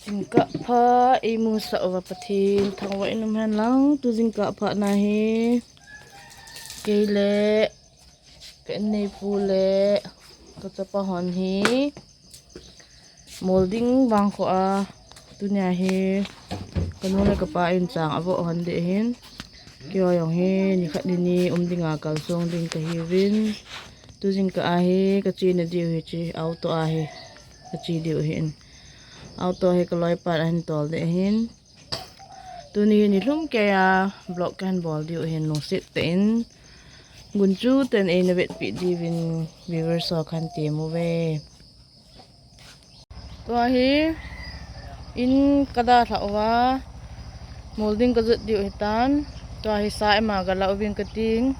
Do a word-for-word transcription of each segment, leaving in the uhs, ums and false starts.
Jingkah pha eimusah uva Pathen thangvah in umhen lang, tu jingkah pha na hi kei le ka inneipu le ka chapa hon hi Molding vangkho a tunia hi kanu le kapa in chang avoh hon ding ahin, keiho jong hi nikhat nini um dinga kalsong ding kahiuvin, tu jingkah a hi kachena diu hiche auto a hi kache diu ahin, auto hi kaloipan ahin tol ding ahin. Tuni nilhum keiya vlog kahin bol diu ahin, lungset tah in, gunchu tah in eina vetpeh diuvin viewers ho kahin tem uve. Tua hi in kadalhah uva, Molding kajot diu ahitan. Tua hi sa ima galah uvin kating,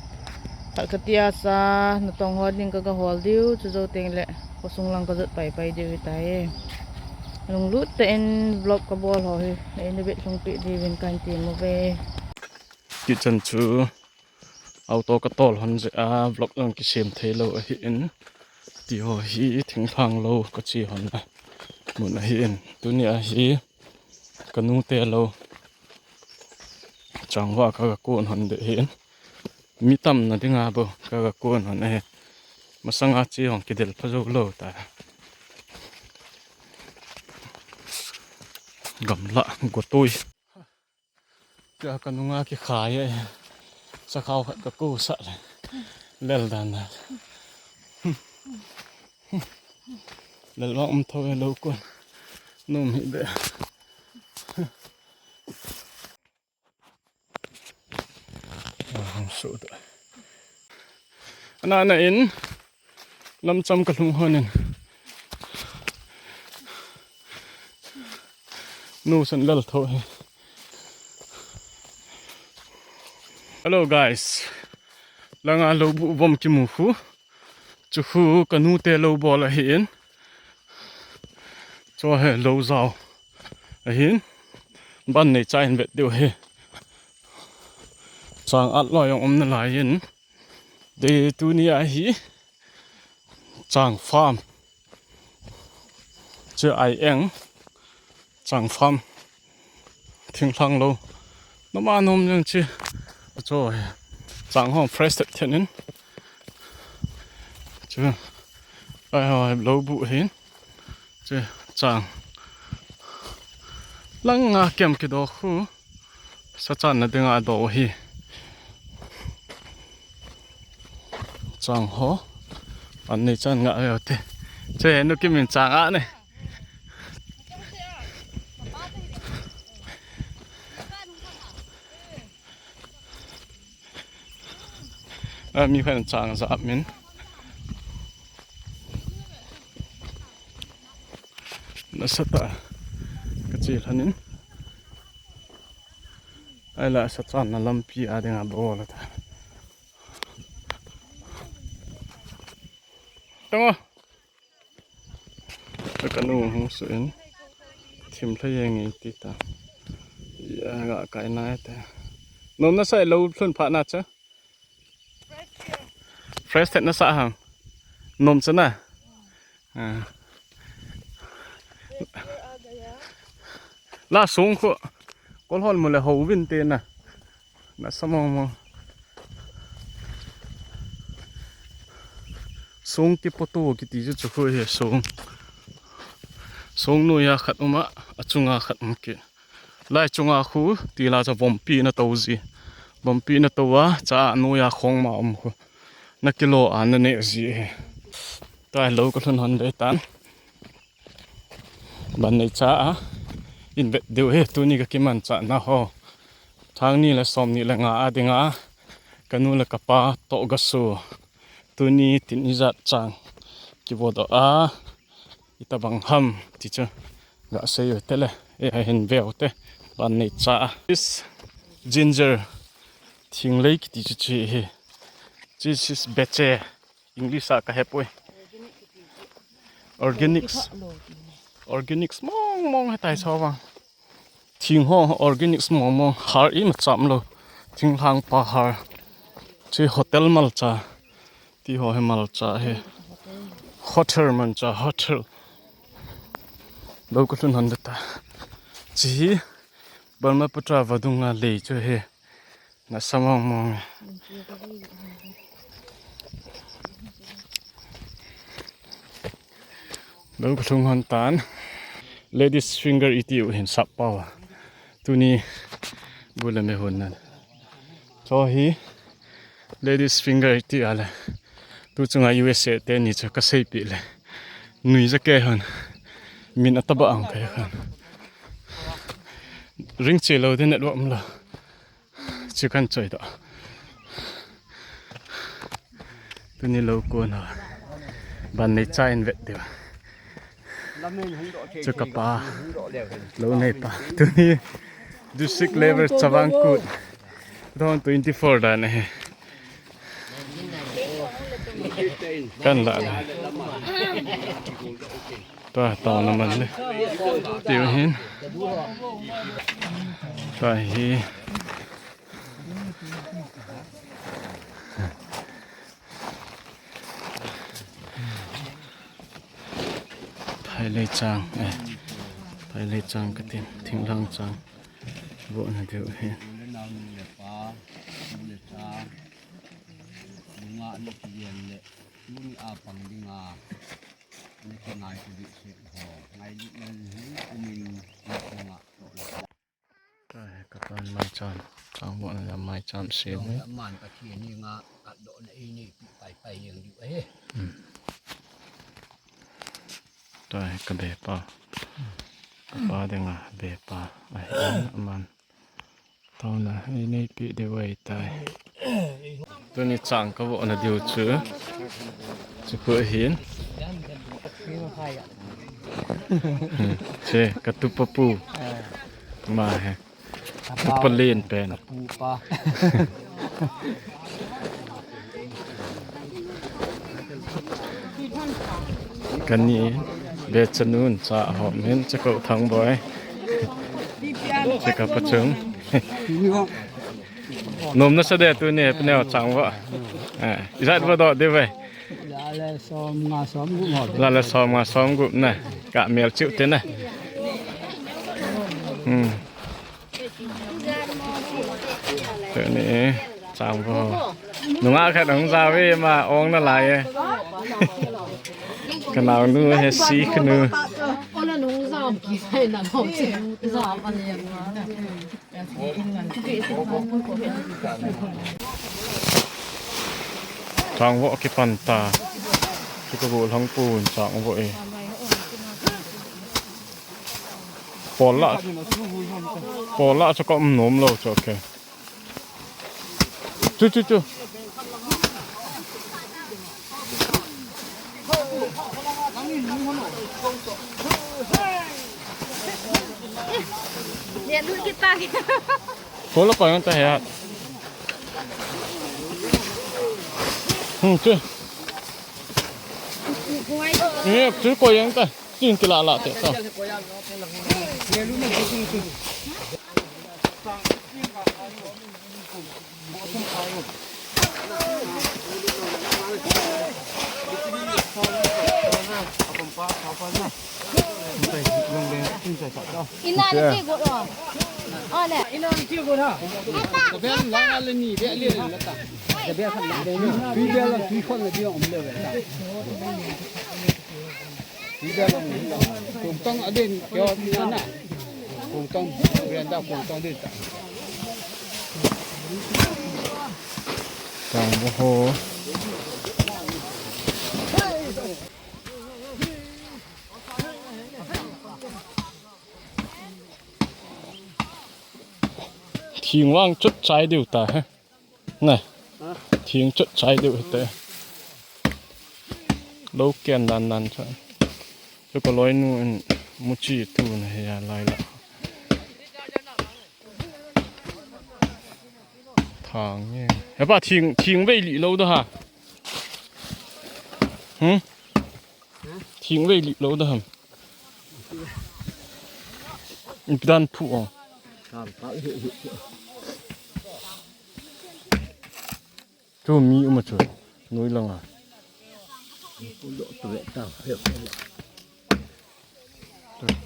khat katia sa natong ho ding kagahol diu, chujou tengle khosung lang kajot paipai diu ahitai. Lunglut tah in vlog kabol ho hi eina vetlhungpeh diuvin kahin tem uve. Kichan chu auto katol hon jeh a vlog jong kisem theilou ahin, tiho hi thinglhang lou kache hon a mun ahin, tunia hi kanute lou chang hoa kaga kon hon ding ahin, mi tamna dinga bou kaga kon hon ahi. Masanga che hon kidel pha joulou ta, gamla gotoi. Tia kanunga kikhai e. Sakhao khat kakusah le lel dan a, lel vang um thou e, lou kon nom hih beh. Ana ana in lamcham kalhung hon in nusan lel thou hi. Hello guys, langa lou buh vom kimu khu, chu khu kanute lou bol ahin, chu hi lou jao ahin, ban neicha in vet diu ahi. Chang atlou jong um nalai in, de tunia hi chang farm chu ai eng, chang farm thinglhang lou, noma nom jeng chi, chu hi chang ho fresh thet thet in, chu ai ho lou buh hin, chu chang langa kem kido khu, sa channa dinga do hi. Chang ho an neichan nga ve te, chu hi nu kimin chang a ne. A, mi khan chang ja min. Nasatah kache lhon in, ahila sa channa lampi a dinga bol ata. Tamo. Kanu hung suh in, thim lha jeng e ti ta. Ya, ga kai nai te. Nom nasa lou lhun phat na cha. Fresh thet nasa ham. Nom cha na. Ah. La sung khu kol hon mu le ho vin te na. Nasa mong mong. Song kipotu kiti chu chu khu hi song. Song noiya khat um a, achunga khat um kit. Lai chunga khu tila cha vompi na to ji. Vompi na to a, cha noiya khong ma um khu. Na kilo a na ne ji hi. Tai lou ka lhun hon dei tan. Ban neicha a in vet diu hi, tuni ka kimanchah na ho. Thang ni le som ni le nga a dinga, ka nu le ka pa toh ga su. Tuni tin ijat chang kivodoh a, itobang ham ti chu ga sei u te le, e, hin veu te, ban neicha a. This ginger, thinglei kiti chu chi hi. This is beche. English a ka hepoi. Organics. Organics mong mong hetai so vang. Thing ho organics mong mong, har ima cham lou. Thinglhang pa har. Chi hotel malcha. Ti ho hi malcha hi. Hotel malcha, hotel. Lou ka lhun hon ta. Chi hi Brahmaputra vadung a lei chu hi. Na samong mong. Lo ka lhung hon tan. Ladies finger iti u hin sap pau. Tuni bu le me hun nan. Cho hi ladies finger iti a le. Tu chunga U S A te ni chu ka seipi le. Nui ja ke hon. Min ataba ang kai hon. Ring che lo de network um lo. Chu kan choi doh. Tuni lo kon ho. Ban nei cha in vet diu. Chu ka pa. Lo nei pa. Tuni district level Chavang Kut two thousand twenty-four dan ahi. Kan la la. Tua, tua na man le. Tiu hin. Tua hi. Phailei chang, eh. Phailei chang ka tin, thinglang chang. Vo na diu hi. Tuni a pang dinga. Niki ngai tu di se ho. Ngai di nan hi umin na ko nga to la. Ka he ka pan mai cham. Chang bo na mai cham se ni. Man ka thi ni nga ka do na i ni pi pai pai yang di eh. Hmm. Ta he ka be pa. Ka pa dinga be pa. Ai, man. Tauna, ei neipi deu ahitai. Tuni chang ka vohna diu chu. Chu khu ahin. Che, ka tupa pu. Ma he. Tupa len pen. Kani be chanun cha hom hin cha ko thang boi. Che ka pa chung. Nom na sa de tuni he pneo chang va. Eh, ijat va do de vai. La le som nga som gup na. Ka mel chiu te na. Hmm. Tuni chang vo. Nunga khat hung ja ve ma ong na lai e. Ka nau nu he si ka nu. Ona nung jam ki sai na lo che. Jam a le ma. Chang vo ki pan ta. Chu ka vo lang pun chang vo e. Pol la. Pol la chu ka um nom lo chu, okay. Chu, chu, chu. Pol la pa ta he. Hmm, chu. Ye, chu ko yang ta. Tin ki la la te ta. Ina na ki go lo. Ana. Ina na ki go lo. Ka bel la la ni be le la ta. Ka bel khan la be ni. Bi bel la ti khon la di om le ta. Kungtang adin kyo na na. Kungtang brenda kungtang din ta. Tang bo ho. Thing vang chut chai diu ta he. Nè. Hả? Thing chut chai diu hite. Lo ken dan dan cha. Chu ka loinu in muchi tu na he ya lai la. Thang nge. He pa thing, thing vei li lo da ha. Hmm? Thing vei li lo da ham. Ipi dan phu o. Chu mi um a chu. Noi langa.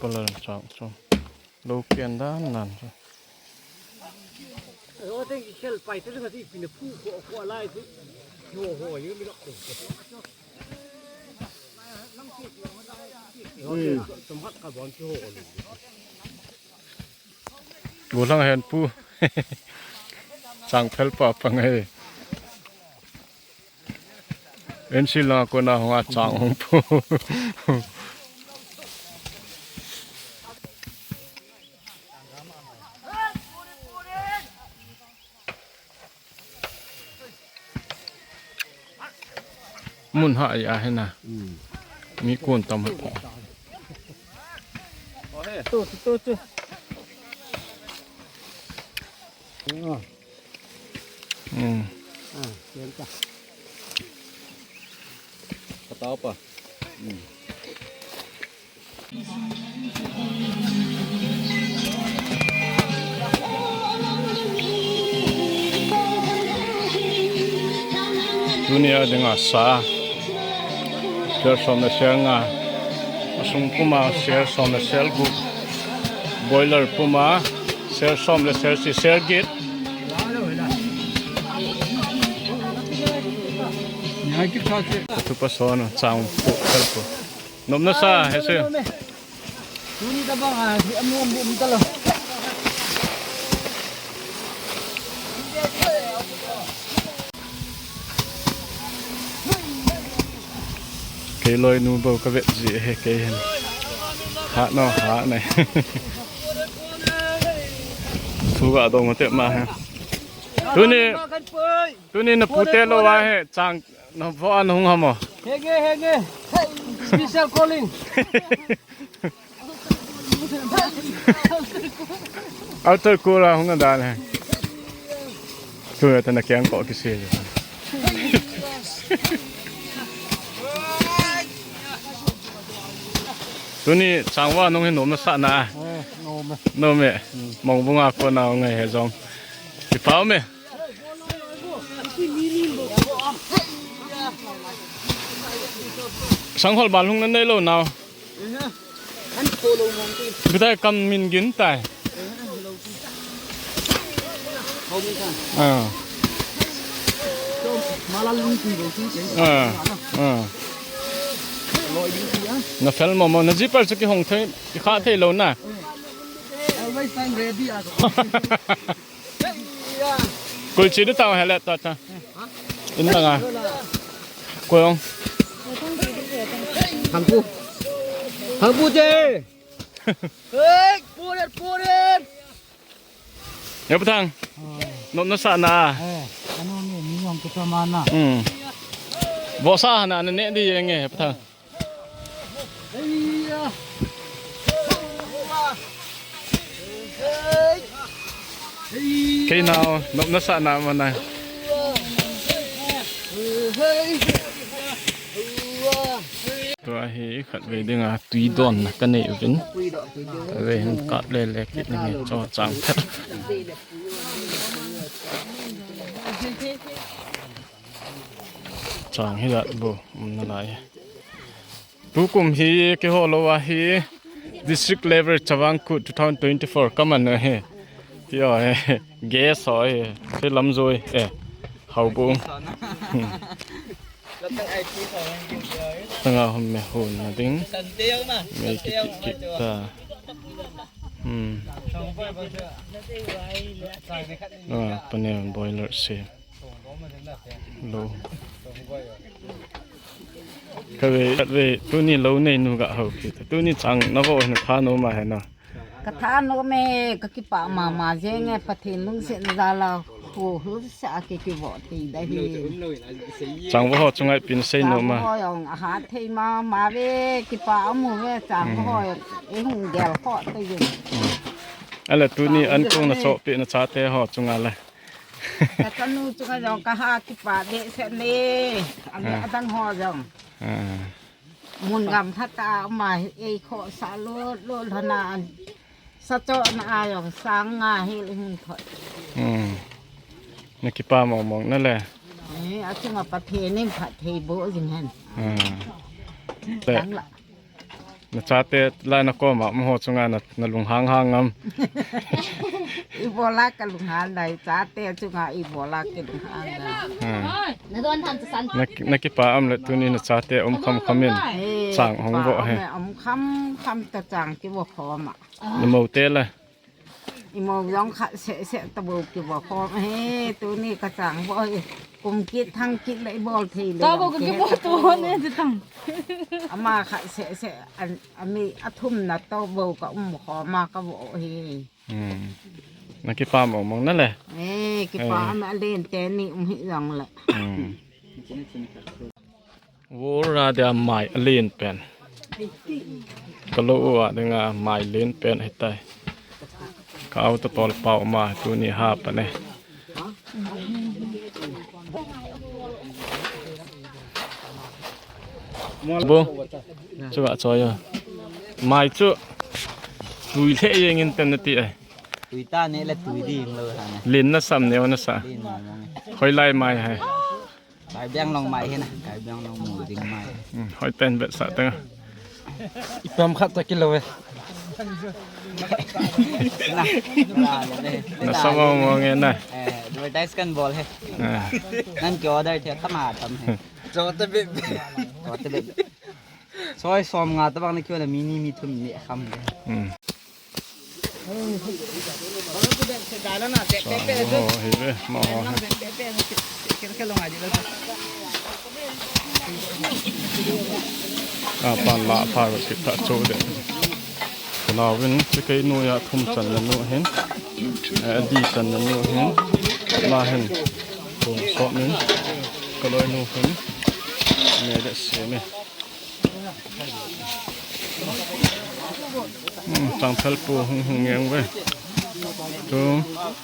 Pala chang chang. Lo ken dan nan chu. Ro teng ki khel pai te nga ti pin phu ko ko lai tu. Ho ho yu mi lo ko. Ro teng tum hat ka bon ki ho ko. Golang hen pu. Chang phel pa pa ngai. Ensi la ko na hung a chang hung pu. Mun ha ya he na. Mi kon tam ha. Tu, tu, tu, tu. Hmm. Ah, yan ka. Kataw pa. Hmm. Tuni a dinga sa. Sel som le sel nga. Asung puma sel som le sel gup. Boiler puma sel som le sel si sel get. Nya ki kha se. Tu pa son chang pu sel pu. Nom na sa he se. Tuni tabang a, hi amu amu um talo. Kei loi nu bou ka vet ji he kei hen. Ha no, ha nai. Thu ga dong te ma he. Tuni, tuni na pute lo wa he, chang na vo an hung hamo. Henge, henge. Special calling. Altar call a hung dan he. Tu ya ta na kiang ko kisi. Tuni changwa nung hi nom na sa na. Eh, nom e. Nom e. Mong bunga ko na ngai he jong. Ki pau me. Sang hol bal hung na nei lo nau. Bitai kam min gin tai. Ah. Ah. Ah. Na fel mo mo, na zipper chu kihong thei, kikha thei lo na. Kulchi du tau helet ta ta. In langa. Koyong. Thangpu. Thangpu che. Hey, puret, puret. Ya patang. Nom na sa na. Eh, ano ni, ni yong kita mana. Hmm. Bosa na ne di yenge patang. Kei nau, nom na sa na ma na. Tua hi khatvei dinga tui don na ka nei uvin. Khatvei hin kap le le kit ni nge cho chang phet. Chang hi dat bu, um na lai. Tukum hi keiho lou a hi district level Chavang Kut two thousand twenty-four kaman ahi. Ti o he. Guest ho hi. Hi Lamjoi. Eh. Houbung. Tanga hom me hon na ding. Me kiti kita. Hmm. Ah, panel boiler se. Lo. Kave, kave, tuni lo nei nu ga ho ki. Tuni chang na vo na tha no ma he na. Ka tha no me, ka kipah mama jeng e, Pathen lungset na jal a, ho, ho sa ke ki vo ti da hi. Chang vo ho chungai pin sei no ma. Chang vo ho jong a ha thei mama ve, kipah amu ve, chang vo ho, e hung gel ho te jin. Ala tuni an kong na so pe na cha te ho chunga la. Ka chanu chu ka jong ka ha kipah behseh ne. Ami adang ho jong. Ah. Mun gam tha ta ma ei kho sa lo lo lhana an. Sa cho na a jong sang nga hel hung thoi. Hmm. Na kipah mong mong na le. Eh, a chunga Pathen in phatthei boh jing hen. Ah. Dang la. Nachate lai nakoma um ho chunga na, nalunghang hang am? Ibola kalunghang dai, chate chunga ibola kalunghang dai. Hmm. Nadon ham chasan. Na, nakipa am le tuni nachate um kham kham in. Chang hung vo he. Um kham kham ta chang kivo khom a. Namoute le. Imou jong khat seh seh tabou kivo khom he, tuni kachang vo he. Kum kit thang kit le ibol thei le. Tabou kivo to ne ti tang. Ama khat seh seh an, ami athum na tabou ka um khom a kavo he. Hmm. Nakipa mong mong na le. Eh, kipa ama len teni um hi jong le. Hmm. Vur a dia mai alen pen. Kalou u a dinga mai len pen hitai. Ka auto tol pau ma tuni ha pa ne. Bo. Chuba choyo. Mai chu. Tui le yeng in ten nati ai. Tui ta ne le tui ding lou ha ne. Len na sam ne na sa. Len na mong. Hoilai mai hai. Karbi Anglong mai hi na, Karbi Anglong mu ding mai. Hmm, hoi ten bet sa teng. Ipam khat ta kilo ve. Na, na, na, na sa mo mo nge na. Eh, advertise kan bol he. Ah. Nan ki order the tama tam he. Jo te be. Jo te be. Soi som nga tabang na kyo na mi ni mi thum ni kham de. Hmm. Sa mo hi ve, mo ho hi. A pan la pha ve kit ta cho de. Kana vin, si kei nu ya thum chan na nu hin. Eh, di chan na nu hin. Ma hin. Kum so min. Kaloi nu hin. Me de se me. Hmm, Changphel pu hung hung nge ve. Tu,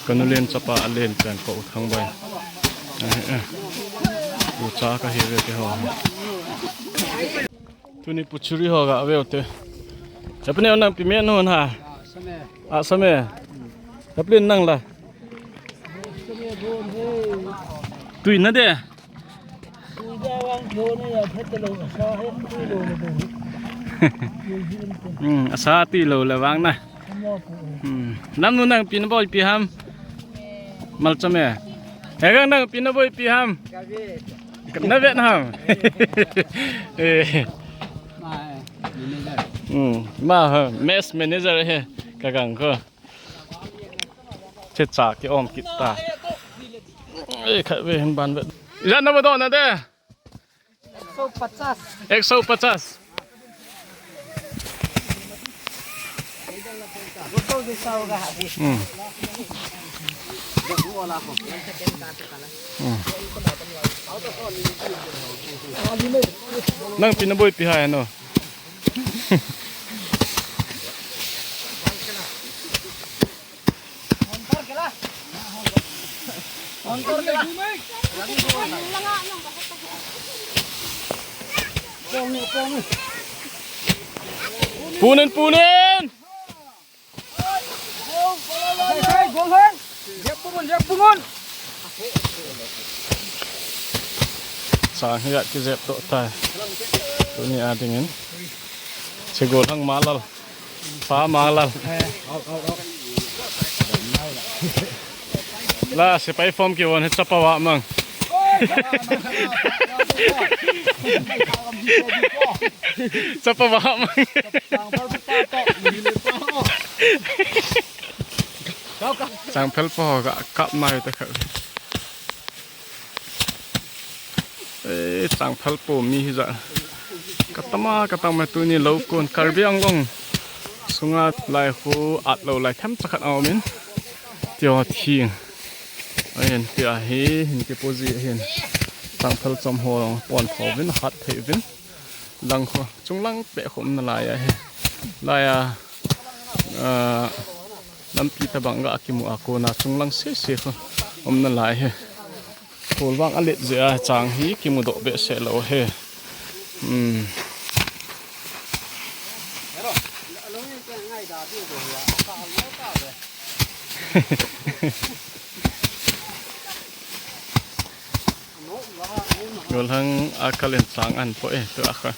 kanu len chapa alen pen ko thang bai. Eh, eh. Tu cha ka hi ve te ho. Tuni pu churi ho ga ve te. Chapne nang pi me nu na. A sa me. Chaplin nang la. Tui na de. Hmm, asa tui lou le vang na. Hmm. Lam nu nang pi na boi pi ham. Mal cham e. He gang nang pi na boi pi ham. Na vet ham. Eh. Hmm. Ma ha, mess manager he. Ka gang ko. Che cha ki om kit ta. Eh, khat ve hin ban ve. Ijat na ba do na de. Ek so pachas. Ek so pachas. Hmm. Hmm. Nang pi na boi pi hai no. Punin, punin! Sang hi a kijep to tai. Tuni a dingin. Chigol hang malal. Pa malal. La, sepai form kivon hi chapa va mang. Chapa va mang. Changphel pa ho ga kap mai ta kha. Eh, Changphel pu mi hi ja. Katama, katama tuni lou kon Karbi Anglong sunga lai khu at lou lai them chakhat a um in. Tio thing. Ahin tia hi, hin ti pu ji hin. Changphel chom ho pon kho vin, hat thei vin. Lang kho, chunglang pe khom na lai a hi. Lai a, ah, lampi tabang ga kimu a kona chunglang sese kho. Om na lai hi. Kol vang a let je a chang hi kimu doh behseh lou he. Hmm. Golhang a kalen chang an po e, tu a kha.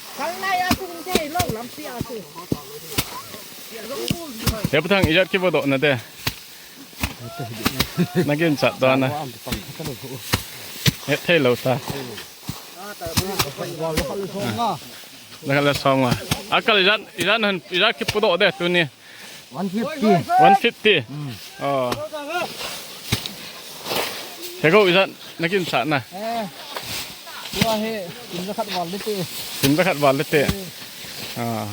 He pa Thang, ijat kipodoh nate. Nakinchat doh na. Hethei lou ta. Nakhat le som nga. Akal ijat, ijat han, ijat kipodoh de tuni. One fifty. One fifty. Hmm. Oh. Hego ijat nakinchat na. Eh. Tua hi, kum jakhat val le te. Kum jakhat val le te. Ah.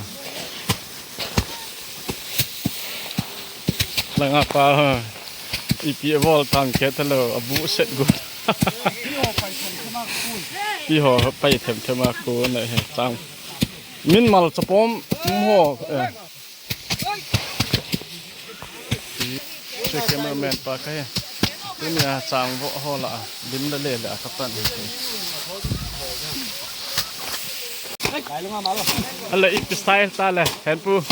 Langa pa ha. Ipi abol tam khe talo, abu set go. Pi ho pai them them a ko na he chang. Min mal chapom ho. Eh. Che cameraman pa kahi. Tunia chang vo ho la, lim la le la kapan. Ala ipi style tale, Henpu.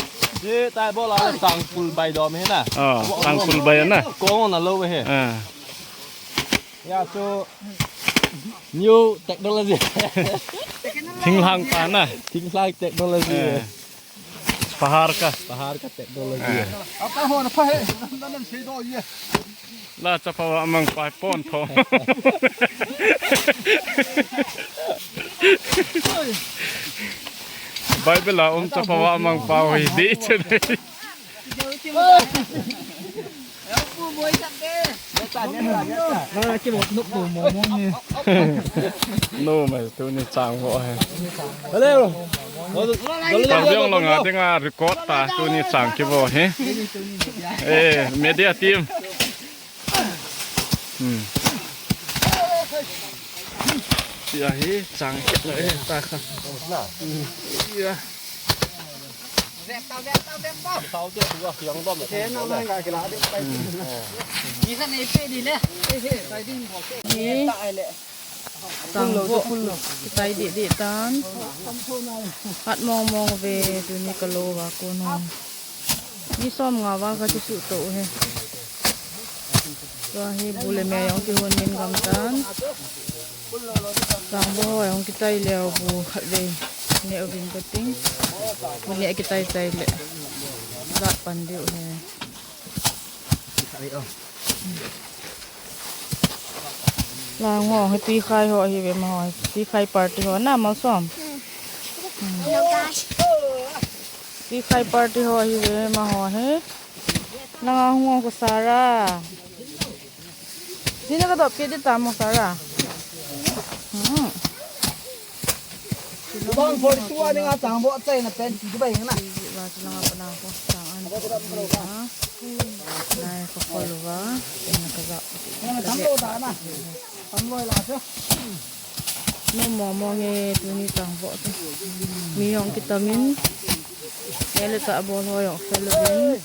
Ye tai bol la chang pul bai dom he na. Oh, chang pul bai na. Ko na lo he. Ah. Ya, so new technology. Thinglhang pa na. Thinglhang technology. Eh. Pahar ka. Pahar ka technology. Eh. Apa ho na pa he. Nan sei do ye. La chapa wa mang pa pon tho. Bible a um chapa wa mang pa ho hi de che. No, mai tuni chang vo he. Hello. Karbi Anglong a dinga record ta tuni chang kivo he. Eh, media team. Hmm. Tia hi chang kit le ta kha. Tia. Ni khan ei pe di le. Ei, ei, pai din bol pe. Ni ta ai le. Tang vo. Kitai di di tan. Hat mong mong ve tuni ka lo va ko no. Ni som nga va ka chu su to he. Tua hi bu le me jong kihon min gam tan. Tang vo ho jong kitai leo bu khat ve. Ne uvin ka ting. Bu ne kitai tai le. Gat pan diu he. Lang ho, hi tui khai ho hi ve ma ho, tui khai party ho na ma som. Tui khai party ho hi ve ma ho he. Lang a hung ko Sara. Dina ka dop ke di ta mo Sara. Hmm. Ibang forty-two ani nga chang bo chai na pen ti bai na. Ba chang apa na ko chang an. Nai ko ko lo ba. Pen na ka ba. Nga chang lo da na. Chang lo la cha. No mo mo nge tuni chang bo. Mi jong kitamin. Ele ta bol ho jong felin.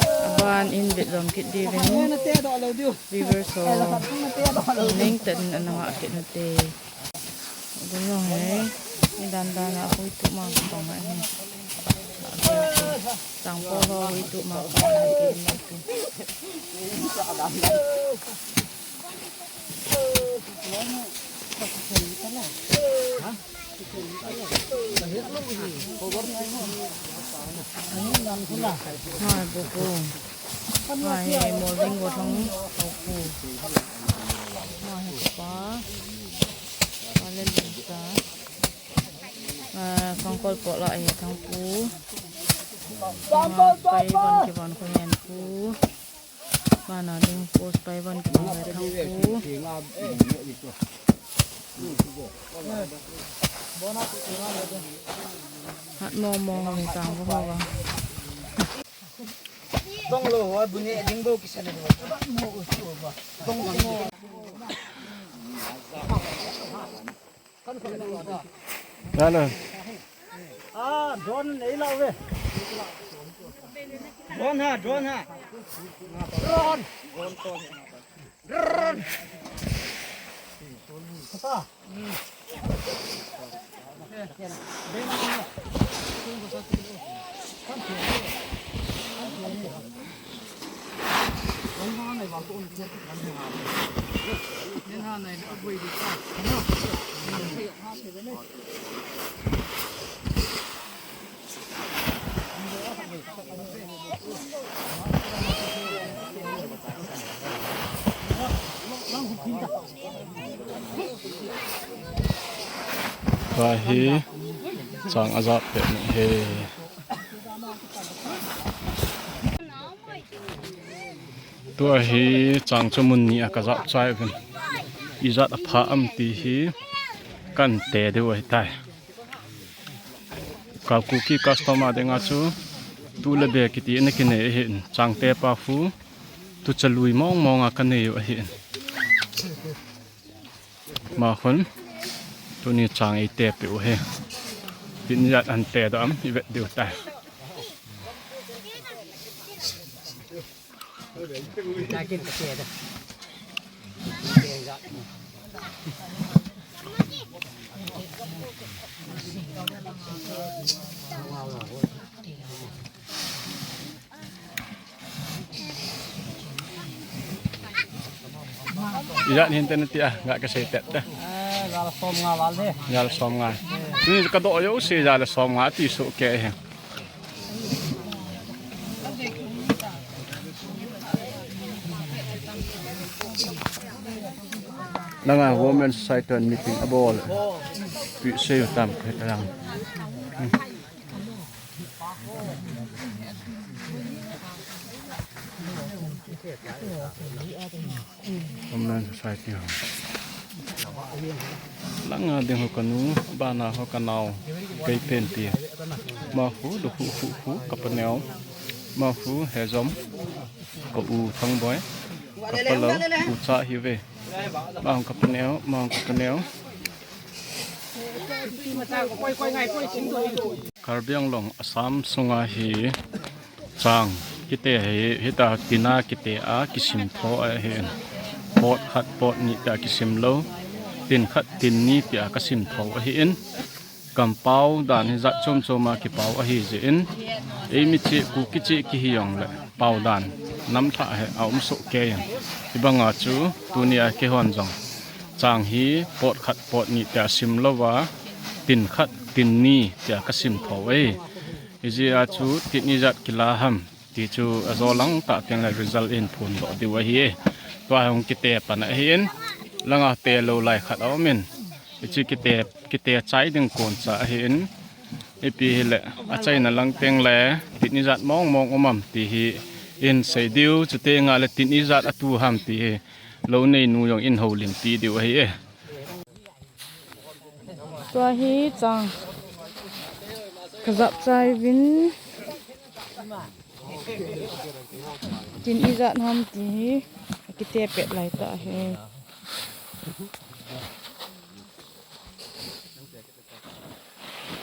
Aban in vet jom kit diuvin. Viewers ho. Ning ten ana ngah kit nate. Gun jong he. Ni dan dan a hui tu ma ko ma he. Tang po ho hui tu ma ko ma he. Mai bo ko. Mai he mo ding bo thang ko ko. Mai he pa. Pa le ling ta. Ah, kangkol po la he thang pu. Mai pai bon ki bon ko hen pu. Mana ding post pai van ki bang ve thang pu. Hat mong mong ve tang pu ho va. Tong lo ho bu ne ding bo ki sa le. Tong lo. Hello. Ah, drone nei la ve. Drone ha, drone ha. Drone. Drone. Kata. Tua hi chang ajat pet ni he. Tua hi chang chu mun ni a kajat chai uvin. Ijat apha am ti hi kante diu ahitai. Ka Kuki custom a dinga chu tu le be kiti ana kinei ahin, changte pa hu tu chalui mong mong a kanei u ahin. Mahon tuni chang eite peh u hi. Tin ijat ante doh am ivet diu tai. Ijat hin te nati a, ga kasei tet te. Eh, jal som nga val de. Jal som nga. Ni kadoh jouse jal som nga ti soh kei hi. Langa Women Society hon meeting abol. Pi sei tam ke tang. Women Society ho. Langa ding ho kanu, bana ho kanao. Kei pen ti. Ma hu du hu hu hu kapaneo. Ma hu hejom. Ka u Thangboi. Kapalo u cha hi ve. Ma hu kapaneo, ma hu kapaneo. Karbi Anglong, Assam sunga hi chang kite hi, hita tina kite a kisim tho ahin. Pot khat pot ni tia kisim lou, tin khat tin ni tia kasim tho ahin. Kampao dan hi jat chom chom a kipao ahi jeh in, eimi cheh, Kuki cheh kihi jongle pao dan nam lhah hi aum soh kei in. Hibanga chu tunia keihon jong chang hi pot khat pot ni tia sim louva, tin khat tin ni tia kasim tho e. Hijeh a chu tin ijat kila ham ti chu ajo lang tah teng le result in phondoh diu ahi e. Tua hung kite pan ahin, langa te lou lai khat aum in. Hiche kite, kite chai ding kon cha ahin. Ipi hile, achaina lang teng le, tin ijat mong mong um am ti hi, in sei diu, chuteng le tin ijat atu ham ti hi, lou neinu jong in houlimpi diu ahi e. Tua hi chang kajat chai uvin. Tin ijat ham ti hi, kite pet lai tah hi.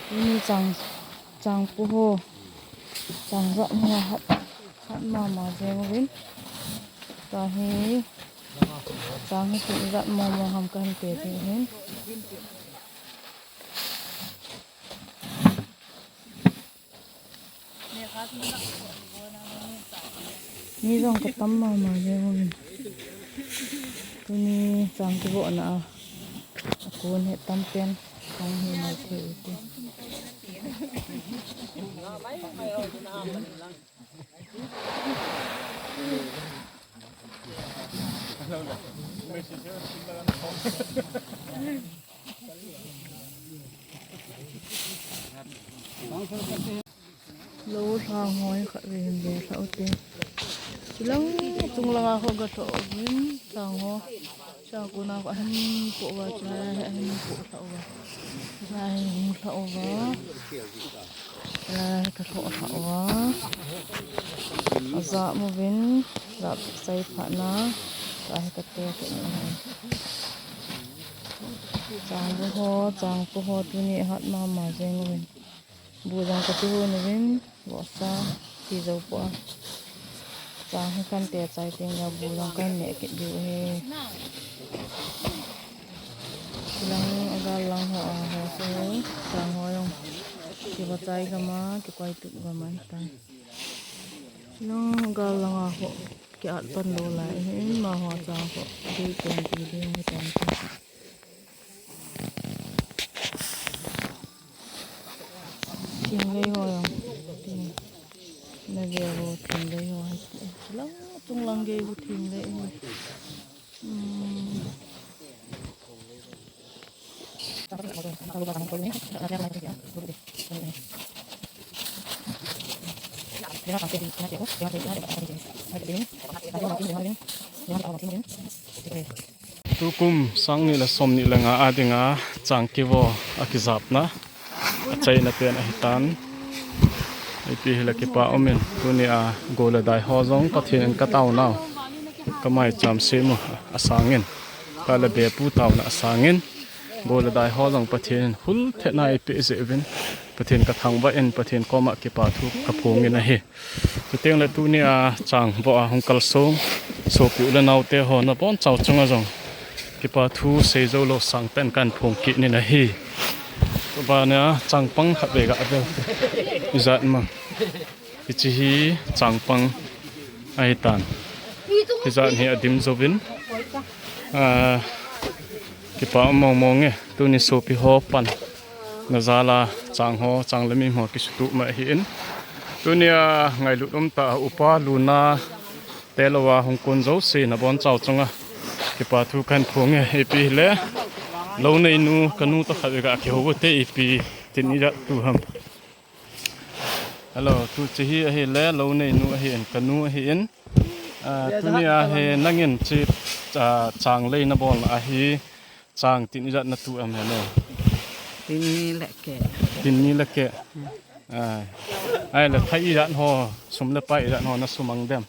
Tuni chang, chang pu ho, chang jat ho hat, hat mama jeng uvin. Tua hi, chang hi tin ijat mong mong ham kahin pe diu ahin. Mi jong katam mama jeng uvin. Tuni chang kivohna a, akon hi tam pen, chang hi mai thei u te. Lou lhang hoi khat ve hin ve lhau te. Chilang chung langa ho ga tho vin chang ho. Chang kona ho ahin po va chula he ahin po lhau va. Chula he hung lhau va. Chula he ka lhau lhau va. Aja mu vin ja sai pha na. Chula he ka te ke na. Chang bu ho, chang pu ho tuni hat mama jeng uvin. Bu jong kati uvin, vohsa, ti jou poi. Chang hi kan te chai teng le bu jong kan neh kit diu ahi. Lang agal lang ho a ho se, chang ho jong. Kiva chai gam a, kikoi tup gam ahitai. Lang agal lang a ho, ki at pan lou lai ahin, amaho chang ho, dei pen ti ding ahitai. Thinglei ho jong. Tin. Na ve ho thinglei ho hai. Lang chunglang gei ho thinglei ho. Hmm. Tukum sang ni le som ni le nga a dinga chang kivo a kijapna a chaina pen ahitan. Ipi hile kipa umin, tuni a go le dai ho jong Pathen in ka taonau, ka maicham sem u asangin, ka le bepu taona asangin, go le dai ho jong Pathen in hul thetna eipeh jeh uvin, Pathen ka thangvah in, Pathen koma kipa thu ka phongin ahi. Chuteng le tuni a chang vo a hung kalsong sopi u le naote ho nabonchau chunga jong kipa thu seijou lou sangpen kan phong kit nin ahi. Tubana changpang khat vei ga vel. Ijat ma. Hiche hi changpang ahitan. Hijat hi adim jouvin. Ah, kipa um mong mong e. Tuni sopi ho pan. Na jal a chang ho, chang le mi ho kisutup ma ahin. Tunia ngailut umtah a upa luna te lou a hung kon jouse nabonchau chunga kipa thu kan phong e, ipi hile. Lou neinu kanu toh khat vei ga kihou u te ipi tin ijat tu ham. Hello, tuche hi ahile, lou neinu ahin, kanu ahin. Ah, tunia hi nangin chi, ah, chang lei nabol ahi. Chang tin ijat natu am heno? Tin ni le keh. Tin ni le keh. Hmm. Ai. Ai le thai ijat ho, sum le pai ijat ho nasumang dem?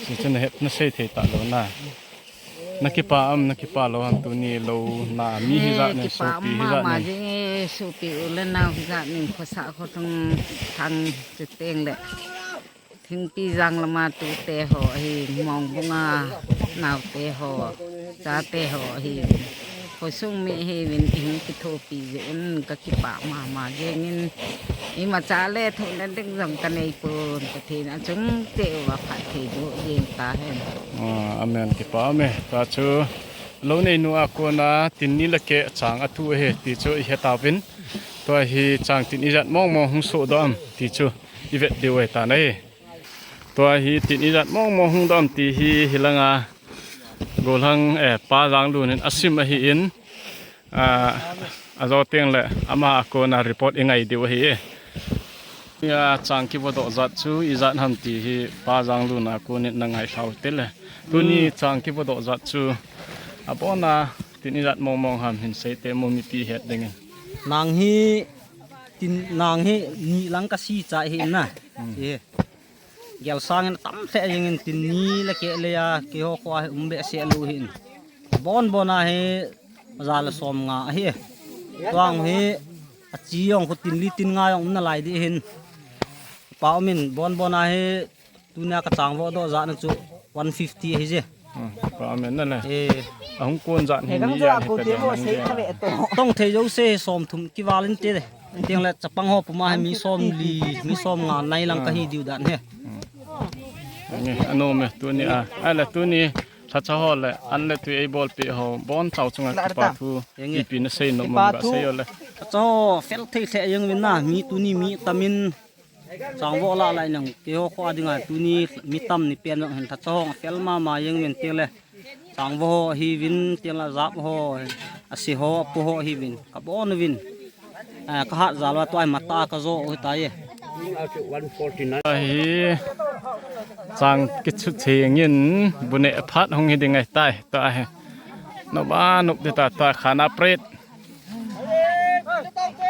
Hichu nahet, nasei thei talou na. Nakipa am, nakipa lou ham tuni lou na mi hijat nin, sopi hijat nin? Kipa mama jing e, sopi u le nao hijat nin, khosah khothung thang chuteng le. Thingpi jang lama tute ho hi, Mongbung a naote ho, chate ho hi, khosung mi hi vin ihung kithopi jeh un kakipa mama jengin, imacha le thohna ding jong kanei pon, Pathen a chung cheh uva phatthei boh jeng tahen. Ah, amen, kipa ume. Tua chu lou neinu a kona tin ni le keh chang atu ahi ti chu ihe tauvin. Tua hi chang tin ijat mong mong hung sodoh am ti chu ivet diu ahitan ahi. Tua hi tin ijat mong mong hung doh am ti hi hilanga golhang, eh, Pa Janglun in asim ahin, ah, ajo teng le ama a kona report ingai diu ahi e. Nia chang kivodoh jat chu ijat ham ti hi Pa Janglun a konin nangai lhau te le. Tuni chang kivodoh jat chu abona tin ijat mong mong ham hin sei te mo mipi het dingin. Nang hi tin, nang hi ni lang kasi cha hi na. Hmm. Hi. Gel sangin tam lheh jengin tin ni le keh le a, keiho kho a hi um behseh lou hin. Bon bon a hi ja le som nga ahi. Tuang hi achi jong khu tin li tin nga jong um nalai di hin. Pa umin bon bon a hi tunia kachang vodoh jat na chu one fifty ahi je. Hmm, pa amen na le. Eh. Ahung kon jat hi ni jat hi ka dia man dia. Tong thei jouse som thum kival inte. Teng le chapang ho puma hi mi som li, mi som nga nai lang kahi diu dan he. Hmm. Ni, anom e, tuni a. Ai le tuni, lhacha ho le, an le tui eibolpeh ho, bonchau chunga kipa thu, ipi nasei nom um ga sei o le. Lhacha ho, fel thei lheh jeng uvin na, mi tuni mi tamin, Chang vo lah lai nang, keiho kho a dinga tuni mi tam ni pen jong hin lhacha ho fel mama jeng uvin teng le. Chang vo ho ahiuvin, teng le jap ho, ase ho, apu ho ahiuvin, kabon uvin. Ah, kahat jal uva tua hi matah a kajo u ahitai e. Ahi, chang kichu thengin, bu neh phat hung hi ding ahitai, tua hi. Nop a nop ding ta, tua khana pret.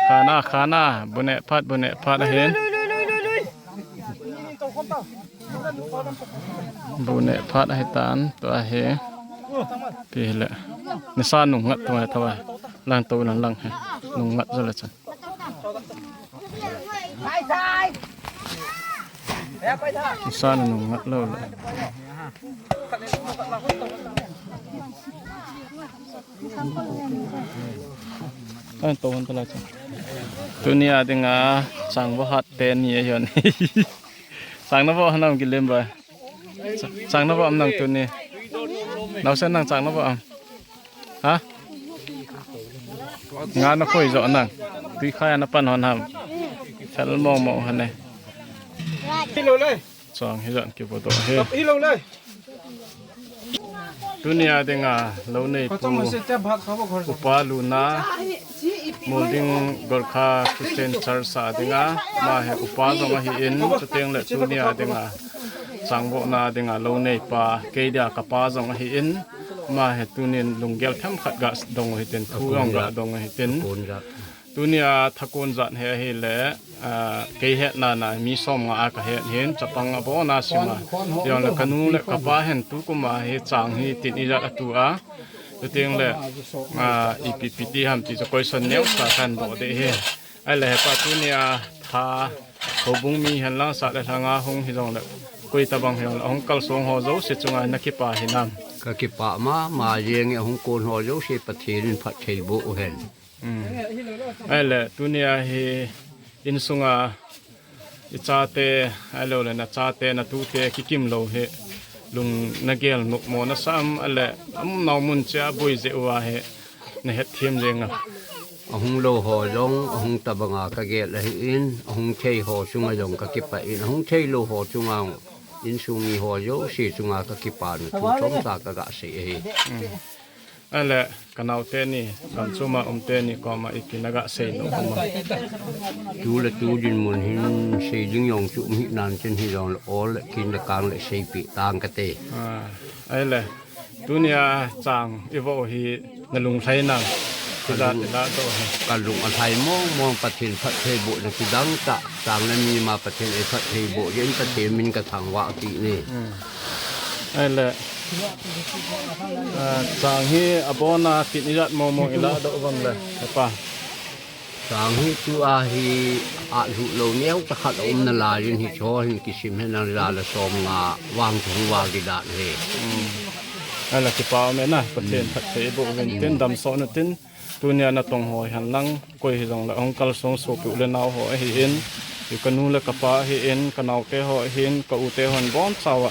Khana, khana, bu neh phat, bu neh phat ahin. Bu neh phat ahitan, tua hi. Ipi hile. Nisa nung ngat tua hi tua. Lang tou lang lang hi. Nung ngat jole chan. Nisa nung ngat lou le. Ai, to hon tala cha. Tuni a dinga chang vo hat te ni ahi hon. Chang navo ham nang kilem ba. Chang navo ham nang tuni. Naosen nang chang navo ham. Ha? Nga nakhoi jo nang. Tui khai ana pan hon ham. Fel mong mong hane. Hi lo le. Chang hi jan kibodoh hi. Hi lo le. Tunia dinga lo neipu upa luna Molding Gorkha Christian Church a dinga ama hi upa jong ahin, chuteng le tunia dinga changbohna dinga lo neipa kei dia kapa jong ahin, ama hi tunin lunggel themkhat ga dong u hitin, thu jong ga dong u hitin. Tunia thakon jat hi ahile, ah, kei hetna na mi som nga a ka het hin, chapang abona sima. Jongle kanu le kapa hin tukum a hi chang hi tin ijat atu a. Chuteng le, ah, ipi pi ti ham ti chu koison neocha kan boh deh hi. Ahile hepa tunia tha houbung mi hen lang sah le lhanga hung hijongle koi tabang hijongle ahung kalsong ho jouse chunga na kipa hinam? Ka kipa mama jenge, ahung kon ho jouse Pathen in phatthei boh u hen. Um. Ahile tunia hi insunga ichate, ahilou le nachate, natute kikim lou hi lung nagel nopmo nasah am, ahile aumnau mun cheh a boi jeh uva hi nahet them jeng am? Ahung lou ho jong ahung tabanga kagel ahin, ahung thei ho chunga jong kakipah in, ahung thei lou ho chunga insung mi ho jouse chunga kakipana thu chomcha kaga sei ahi. Um. Ahile, kanaote ni, gamchuma umte ni koma ipi naga sei nom ham? Tu le tu dinmun hin sei ding jong chu um hih nan chin hijongle ol le kin le kang le seipeh tang kate. Ah, ahile, tunia chang ivoh u hi nalung lhai nam? Tila, tila doh hi. Kalung alhai mong mong, Pathen phatthei bohna kidang tah, chang le mi ma Pathen eiphatthei boh jeh in Pathen min kathangvah kit e. Um. Ahile, ah, chang hi abona tin ijat mong mong iladoh uvam le, hepa? Chang hi tua hi alhuh lou neocha khat aum nalai in hicheho hin kisim hen lang ja le som nga vang chu hung val ding dan ahi. Um. Ahile kipa um e na, Pathen phatthei boh uvin tin, damsot utin, tunia natong ho hen lang, koi hijongle ahung kalsong sopi u le nao ho ahin, kanu le kapa ahin, kanaote ho ahin, ka u te hon bonchauva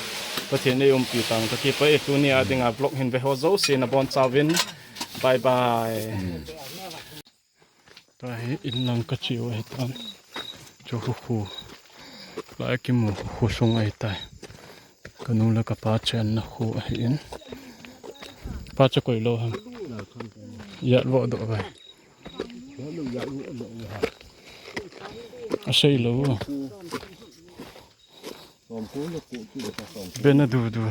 Pathen in eiumpi tang, kakipah e. Tunia dinga vlog hin ve ho jouse nabonchauvin, bye bye. Tahi in lang kache u ahitan. Chu khu khu. Lai kimu khu khu sung ahitai. Kanu le kapa chenna khu ahin. Pa cha koi lou ham? Ijat vohdoh vai. Asei lou. Bena du du.